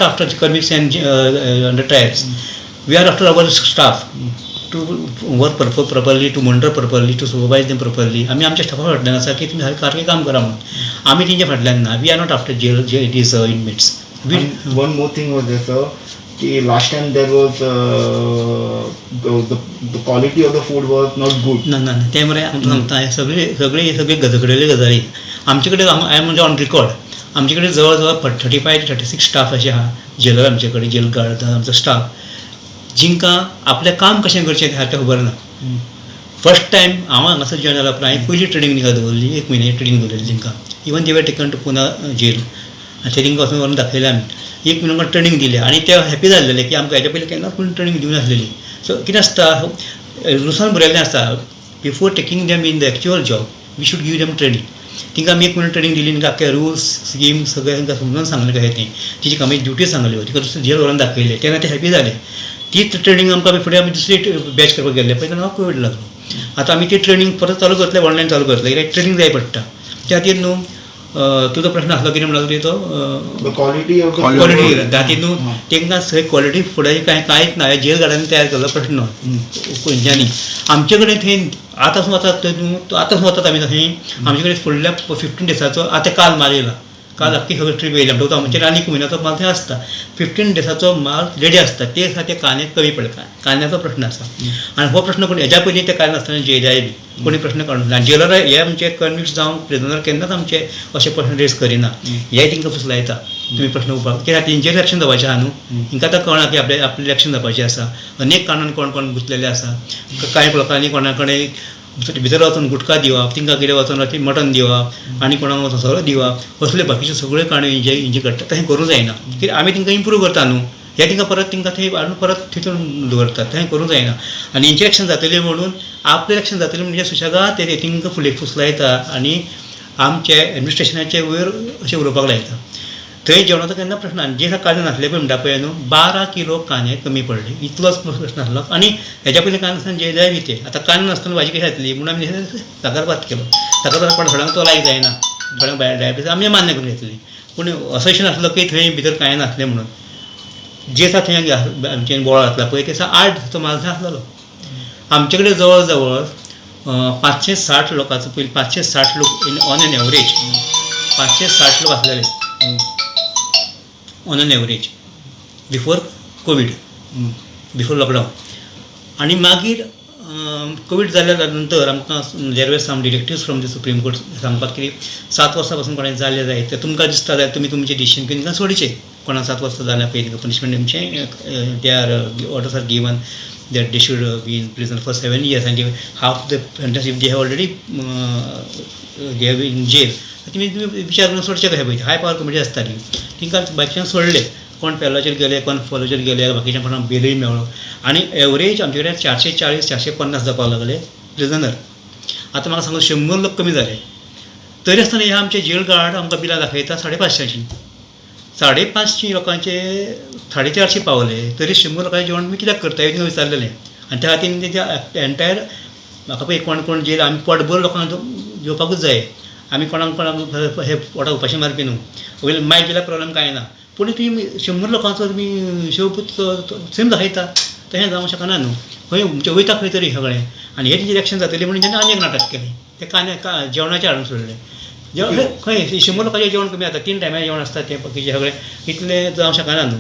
not after convicts and under trials. We are after our staff to work properly, to monitor properly, to supervise them properly. आमी आमच्या स्टाफा फाटल्यान आसा की तुमी सारकें काम करा म्हणून. आमी तेंच्या फाटल्यान ना. We are not after jail these inmates. We And one more thing was there, sir. की last time there was the quality of the food was not good. ना ना ना, तें मरे आमकां सांगता, हे सगळे सगळे सगळे गजघडलेले गजाली. आमचे कडेन, I म्हणजे ऑन रिकॉर्ड, आमचे कडेन जवळ जवळ 35 to 36 staff अशे आहा, जेलर आमचे कडेन, जेल गार्ड, आमचो स्टाफ, जिंकां आपलें काम कशें करचें तें सारकें खबर ना. फर्स्ट टायम हांव हांगासर जॉयन जाला उपरांत हांवें पयली ट्रेनींग तांकां दवरली. एक म्हयन्याची ट्रेनींग दवरलेली तांकां. Even they were taken to Pune jail आनी ते तांकां वचून व्हरून दाखयलें. आमी एक म्हयनो ट्रेनींग दिली आनी ते हॅपी जाल्लेले की आमकां हेच्या पयलीं केन्नाच कोणी ट्रेनींग दिवं नासलेली. सो कितें आसता, रुल्सान बरयल्लें आसता, before taking them in the actual job, we should give them training. तांकां आमी एक म्हयनो ट्रेनींग दिली. तांकां आख्खे रुल्स, स्कीम सगळें तांकां समजून सांगलें कशें तें, तेजी कामाची ड्युटी सांगल्यो, तिका दुसरें जेल व्हरून दाखयलें तेन्ना ते हॅपी जाले. तीच ट्रेनींग आमकां फुडें आमी दुसरी बॅच करपाक गेल्ले पळय, तेन्ना कोवीड लागलो. आतां आमी ती ट्रेनींग परत चालू करतले, ऑनलायन चालू करतले, कित्याक ट्रेनींग जाय पडटा. त्या खातीर न्हू, तुजो प्रश्न आसलो कितें म्हणलो तो? The quality of the quality. त्या खातीर न्हू, तांकां थंय क्वॉलिटी फुडाची कांय कांयच ना. जेल गार्डांनी तयार केल्लो प्रश्न खंयच्यांनी. आमचे कडेन थंय आतां वतात थंय न्हू, आतां वतात आमी थंय. आमचे कडेन फुडल्या 15 डेजाचो, आतां काल माल येयला, काल आख्खी सगळी ट्रीप येयल्या म्हणटकूच आमचेर आनी एक म्हयन्याचो माल थंय आसता. 15 डेजाचो माल रेडी आसता. ते दिसा ते कांदे कमी पडले, कांद्याचो प्रश्न आसा. आनी हो प्रश्न कोण हेज्या पयलीं ते कांदे नासतना जेलाय बी कोणी प्रश्न काडून. आनी जेलर हे आमचे कन्विक्ट जावं प्रिजनर केन्नाच आमचे अशे प्रश्न रेज करिना. हे तांकां फुसलायता, तुमी प्रश्न उबार, कित्याक तेंचेर इलेक्शन जावपाचें आहा न्हू. तांकां आतां कळना की आपलें आपलें इलेक्शन जावपाचें आसा. अनेक कारणान कोण कोण गुंतलेले आसा. कांय लोकांनी कोणा कडेन भितर वचून गुटखा दिवप, तांकां कितें वचून राती मटन दिवप आनी कोणाक वचून सोरो दिवप, असले बाकीच्यो सगळ्यो काणयो हेंचे हेंचे घडटा. तशें करूंक जायना, कित्याक आमी तांकां इम्प्रूव करता न्हू. हे तांकां परत तांकां थंय हाडून परत तितून दवरतात. तशें करूंक जायना. आनी हेंचें इलेक्शन जातलें म्हणून, आपलें इलेक्शन जातलें म्हणजे सुशेगाद ते तांकां फुडें फुसलायता आनी आमचे एडमिनिस्ट्रेशनाचे वयर अशें उलोवपाक लायता. थंय जेवणाचो केन्ना प्रश्न ना. जे कांदे नासले पळय म्हणटा पळय न्हू, 12 किलो कांदे कमी पडले, इतलोच प्रश्न आसलो. आनी हेज्या पयलीं कांदे नासतना जेयल्याय बी ते. आतां कांदे नासतना भाजी कशी जातली म्हणून आमी साकरभात केलो. साकरभात पण थोड्यांक तो लायक जायना, थोड्यांक डायबिटीज, आमी मान्य करून घेतली. पूण असो विशय नासलो की थंय भितर कांय नासलें म्हणून. जे आसा थंय आमचे बोवाळ घातला पळय, ते 8 दिसाचो माल थंय आसलेलो. आमचे कडेन जवळ जवळ 560 लोकांचो, पयलीं 560 लोक, इन ऑन एन एवरेज 560 लोक आसलेले on an average before Covid, before lockdown. आनी मागीर कोवीड जाल्या नंतर आमकां there were some directives from the Supreme Court सांगपाक की 7 वर्सां पासून कोणाक जालें जायत तर तुमकां दिसता जाल्यार तुमी तुमचें डिसिजन घेवन तांकां सोडचें. कोणाक 7 वर्सां जाल्या पयलीं पनिशमेंट तुमचें, they are orders are given that they should be in prison for 7 years and half the sentence if they have already they have in jail, तुमी तुमी विचार करून सोडचें कशें पळय. हाय पावर कमिटी आसताली, तांकां बाकीच्यांक सोडले. कोण पेरलाचेर गेले, कोण फर्लोचेर गेले, बाकीच्या कोणाक बेलूय मेळ्ळो. आनी एवरेज आमचे कडेन 440, 450 जावपाक लागले प्रिजनर. आतां म्हाका सांगू, 100 लोक कमी जाले तरी आसतना हे आमचे जेल गार्ड आमकां बिलां दाखयता 550ची. 550 लोकांचे 450 पावले तरी 100 लोकांचें जेवण तुमी कित्याक करता हें विचारलेलें. आनी त्या खातीर तेंच्या एंटायर म्हाका पळय, कोण कोण जेल, आमी पोटभर लोकांक जेवपाकूच जाय. आमी कोणाक कोणाक हे पोटाक उपाशी मारपी न्हू. वयले मायज जाल्यार प्रॉब्लम कांय ना, पूण तुमी 100 लोकांचो तुमी हिशोब सेम दाखयता, तशें जावंक शकना न्हू. खंय म्हणजे वयता खंय तरी सगळें. आनी हे तेंचें इलेक्शन जातलें म्हणून तेणें आनी एक नाटक केलें, तें कांदे जेवणाचें हाडून सोडलें. जेवण खंय 100 लोकांचें जेवण कमी जाता? तीन टायमाचें जेवण आसता तें, बाकीचें सगळें इतलें जावंक शकना न्हू.